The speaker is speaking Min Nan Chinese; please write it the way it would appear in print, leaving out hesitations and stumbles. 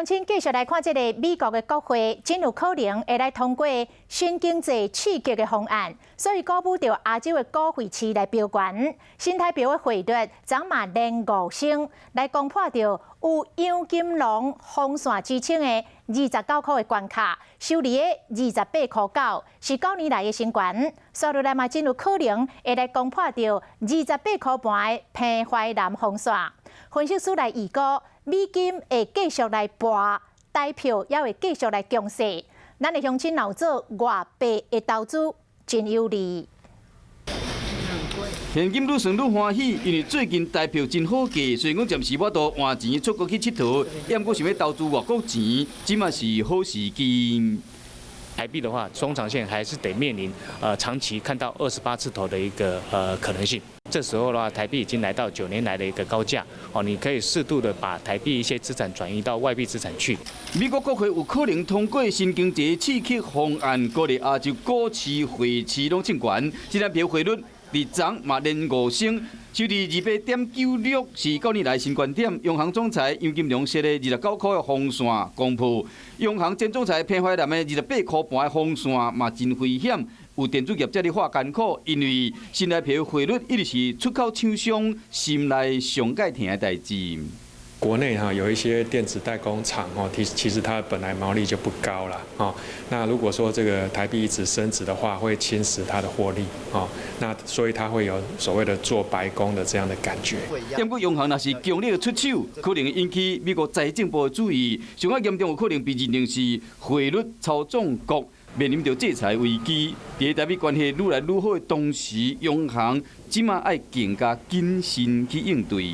請繼續來看這個美國的國會，真有可能會來通過新經濟刺激的方案，所以鼓舞著亞洲的股匯市來飆懸。新台幣的匯率昨嘛連五升，來攻破著有楊金龍鋒線之稱的29塊的關卡，收佇个28.9塊，是9年來的新懸。紲落來嘛真有可能會來攻破著28.5塊的彭淮南鋒線。分析師來預估，美金會繼續來跋，台票也會繼續來強勢。咱的鄉親若做外幣的投資，真有利。現金愈算愈歡喜，因為最近台票真好價，雖然講暫時無法度換錢出國去𨑨迌，毋過想欲投資外國錢，這嘛是好時機。台幣的話，中長線還是得面臨長期看到28字頭的一個可能性。這時候的話，台幣已經來到9年來的一個高價，哦，你可以適度的把台幣一些資產轉移到外幣資產去。美國國會有可能通過新經濟刺激方案，鼓勵亞洲股市、匯市攏衝懸，新台幣匯率佇昨嘛連五升，收佇28.96，是9年來新懸點。央行總裁楊金龍設的29塊的鋒線攻破，央行前總裁彭淮南的28.5塊的鋒線嘛真危險。有電子業者咧話艱苦，因為新台幣匯率一直是出口廠商心內上蓋疼的代誌。國內哈有一些電子代工廠哦，其實它本來毛利就不高了哦。那如果說這個台幣一直升值的話，會侵蝕它的獲利哦。那所以它會有所謂的做白工的這樣的感覺。不過央行若是強力出手，可能引起美國財政部的注意，上較嚴重有可能被認定是匯率操縱國，面臨著制裁危機。佇台美關係愈來愈好的同時，央行這馬愛更加謹慎去應對。